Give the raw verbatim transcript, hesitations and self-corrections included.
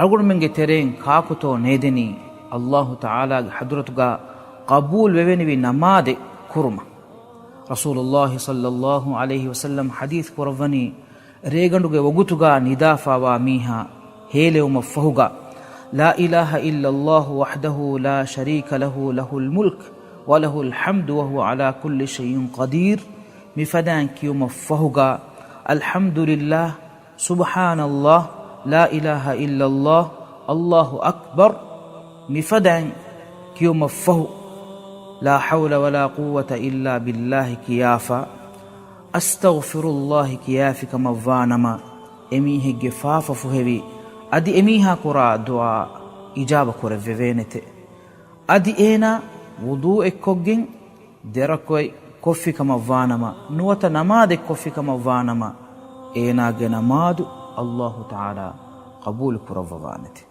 އަޅުގަނޑުމެންގެ ތެރެއިން ކާކުތޯ ނޭދެނީ ﷲ ތަޢާލާގެ ޙަޟްރަތުގަ ޤަބޫލު ވެވެނިވި ނަމާދެއް ކުރުމަށް؟ ރަސޫލުﷲ ޞައްލަﷲ ޢަލައިހި ވަސައްލަމް ޙަދީޘް ކުރައްވަނީ، ރޭގަނޑުގެ ވަގުތުގަ ނިދާފާވާ މީހާ ހޭލެވުމަށްފަހުގަ، لا إله إلا الله وحده لا شريك له، له الملك وله الحمد وهو على كل شيء قدير، މިފަދައިން ކިޔުމަށްފަހުގަ، الحمد لله، سبحان الله، لا إله إلا الله، الله أكبر، މިފަދައިން ކިޔުމަށްފަހު، لا حول ولا قوة إلا بالله ކިޔާފަ، أستغفر الله ކިޔާފިކަމަށްވާނަމަ، އެމީހެއްގެ ފާފަ ފުހެވި، އަދި އެމީހާ ކުރާ ދުޢާ އިޖާބަ ކުރެއްވެވޭނެތެ. އަދި އޭނާ ވުޟޫއެއްކޮށްގެން ދެރަކުޢަތް ކޮށްފިކަމަށްވާނަމަ، ނުވަތަ ނަމާދެއް ކޮށްފިކަމަށްވާނަމަ، އޭނާގެ ނަމާދު ﷲ ތަޢާލާ ޤަބޫލު ކުރައްވަވާނެތެ.